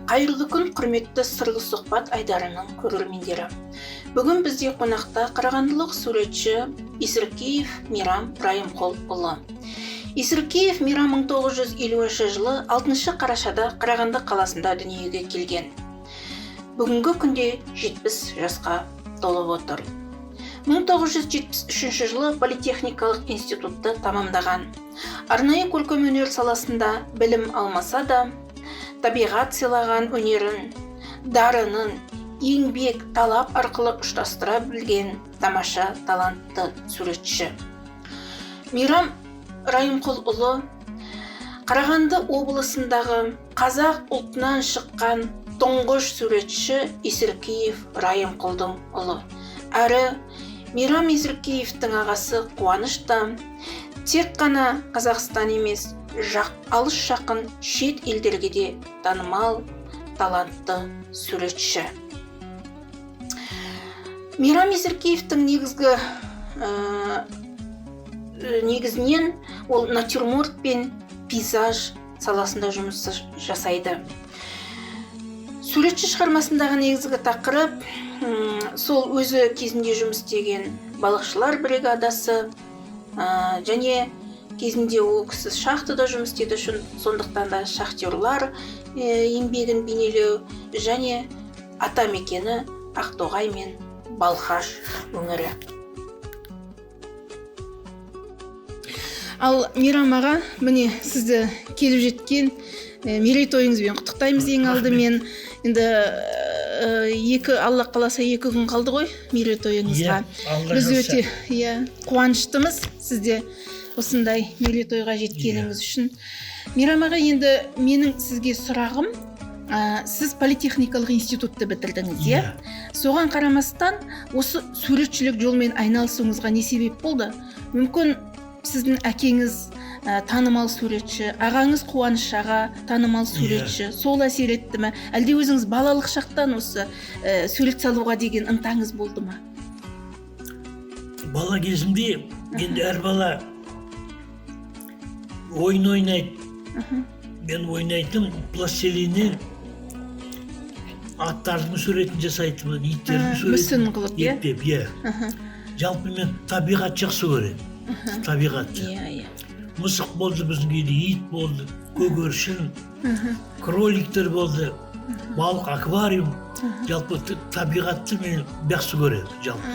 Қайырлы күн, құрметті Сырлы сұхбат айдарының көрермендері. Бүгін бізде қонақта қарағандылық суретші Есіркеев Мейрам Райымқұлұлы. Есіркеев Мейрам 1950 жылы 6 қарашада Қарағанды қаласында дүниеге келген. Бүгінгі күнде 70 жасқа толып отыр. 1973 жылы Политехникалық институтты тамамдаған. Арнайы көркемөнер саласында білім алмаса да, табиғат сыйлаған өнерін, дарынын еңбек, талап арқылы ұштастыра білген тамаша талантты суретші. Мейрам Райымқұлұлы Қарағанды облысындағы қазақ ұлтынан шыққан тұңғыш суретші Есіркеев Райымқұлдың ұлы. Әрі Мейрам Есіркеевтің ағасы Қуаныш та тек қана Қазақстан емес, алыс жақын шет елдерге де танымал талантты суретші. Мейрам Есіркеевтің негізінен ол натюрморт пен пейзаж саласында жұмыс жасайды. Суретші шығармасындағы негізгі тақырып сол өзі кезінде жұмыс істеген балықшылар бригадасы, және кезінде ол кісі шахтада жұмыс істеді, сондықтан да шахтерлар еңбегін бейнелеу және ата мекені Ақтоғай мен Балқаш өңірі. Ал Мейрам аға, міне сізді келіп жеткен мерейтойыңызбен құттықтаймыз ең алдымен. Енді алла қаласа 2 күн қалды ғой мерейтойыңызға. Біз өте қуаныштымыз сізде осындай мерейтойға жеткеніңіз үшін. Мейрам аға, енді менің сізге сұрағым, сіз политехникалық институтты бітірдіңіз, иә? Соған қарамастан осы суретшілік жолмен айналысуыңызға не себеп болды? Мүмкін сіздің әкеңіз танымал суретші, ағаңыз Қуаныш аға танымал суретші, сол әсер етті ме? Әлде өзіңіз балалық шақтан осы сурет салуға деген ынтаңыз болды ма? Бала кезімде енді әр бала ойын ойнайды. Мен ойнайтын пластилиннен аттардың суретін жасайтынмын, иттердің суретін. Мүсін қылып, иә? Ептеп, иә. Жалпы мен табиғат жақсы көремін. Табиғатты. Иә, иә. Мысық болды біздің үйде, ит болды, көгершін, кроликтер болды, балық, аквариум. Жалпы табиғатты мен жақсы көремін, жалпы.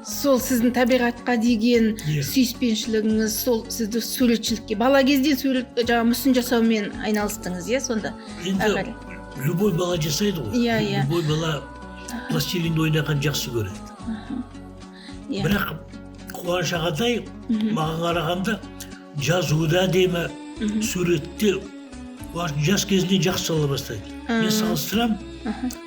Сол сіздің табиғатқа деген сүйіспеншілігіңіз, сол сізді суретшілікке бала кезден сурет, жаңа мүсін жасаумен айналыстыңыз, иә, сонда? Енді любой бала жасайды ғой. Иә, иә. Любой бала пластилинді ойнаған жақсы көреді. Бірақ Қуаныш ағатай маған қарағанда жазуда әдемі, суретте жас кезінде жақсы сала бастайды. Мен салыстырам,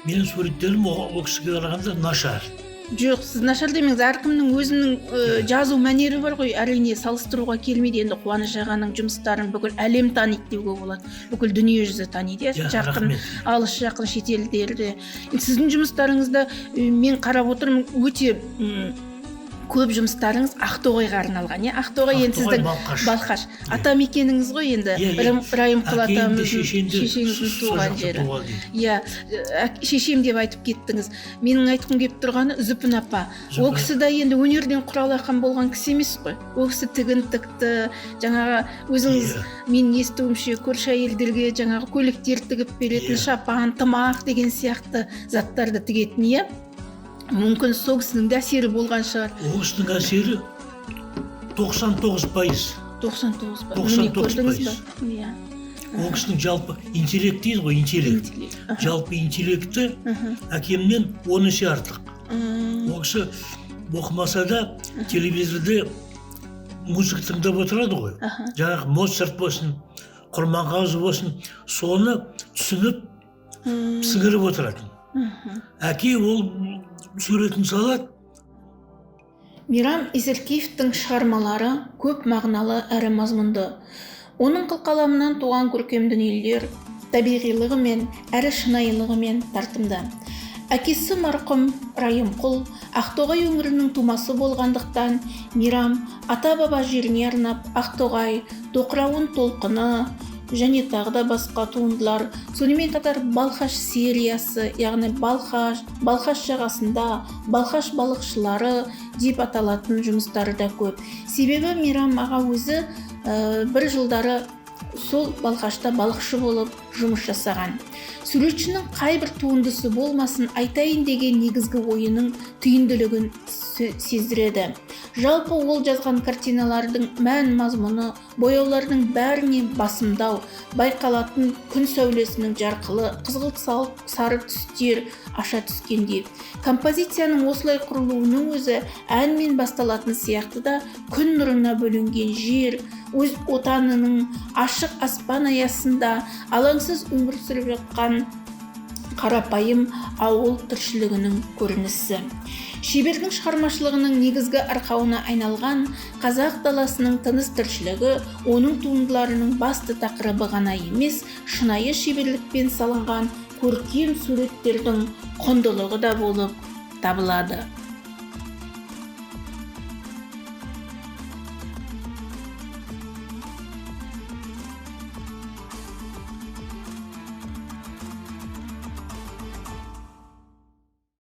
менің суреттерім ол кісіге қарағанда нашар. Жоқ, сіз нашар демеңіз, әркімнің өзінің жазу мәнері бар ғой, әрине салыстыруға келмейді. Енді Қуаныш ағаның жұмыстарын бүкіл әлем таниды деуге болады, бүкіл дүниежүзі таниды, иә, жақын, алыс жақын шетелдерде. Сіздің жұмыстарыңызда мен қарап отырмын, өте көп жұмыстарыңыз Ақтоғайға арналған, иә? Ақтоғай енді сіздің Балқаш ата мекеніңіз ғой енді, Райымқұл атамыздың, шешеңіздің туған жері. Иә, шешем деп айтып кеттіңіз. Менің айтқым келіп тұрғаны Зүпін апа. Ол кісі де енді өнерден құралақан болған кісі емес қой. Ол кісі тігін тікті, жаңағы өзіңіз, мен естуімше, көрші әйелдерге жаңағы көйлектер тігіп беретін, шапан, тымақ деген сияқты заттарды тігетін, иә? Мүмкін сол кісінің де әсері болған шығар. Ол кісінің әсері 99%. 99%. 99%. Иә. Ол кісінің жалпы интеллект дейді ғой, интеллект. Жалпы интеллекті әкемнен 10 есе артық. Ол кісі оқымаса да телевизорде музыка тыңдап отырады ғой. Жаңағы Моцарт болсын, Құрманғазы болсын, соны түсініп, сіңіріп отыратын. Әке ол суретін салады. Мейрам Есіркеевтің шығармалары көп мағыналы әрі мазмұнды. Оның қылқаламынан туған көркем дүниелер табиғилығымен әрі шынайылығымен тартымды. Әкесі марқұм Райымқұл Ақтоғай өңірінің тумасы болғандықтан Мейрам ата-баба жеріне арнап Ақтоғай, Тоқырауын толқыны, және тағы да басқа туындылар. Сонымен қатар Балхаш сериясы, яғни Балхаш, Балхаш жағасында, Балхаш балықшылары деп аталатын жұмыстары да көп. Себебі Мейрам аға өзі бір жылдары сол Балхашта балықшы болып жұмыс жасаған. Суретшінің қайбір туындысы болмасын, айтайын деген негізгі ойының түйінділігін сездіреді. Жалпы ол жазған картиналардың мән мазмұны бояулардың бәріне басымдау байқалатын күн сәулесінің жарқылы қызғылт сары түстер аша түскендей. Композицияның осылай құрылуының өзі әнмен басталатын сияқты да, күн нұрына бөленген жер, өз отанының ашық аспан аясында алаңсыз өмір сүріп жатқан қарапайым ауыл тіршілігінің көрінісі. Шебердің шығармашылығының негізгі арқауына айналған қазақ даласының тыныс тіршілігі оның туындыларының басты тақырыбы ғана емес, шынайы шеберлікпен салынған көркем суреттердің құндылығы да болып табылады.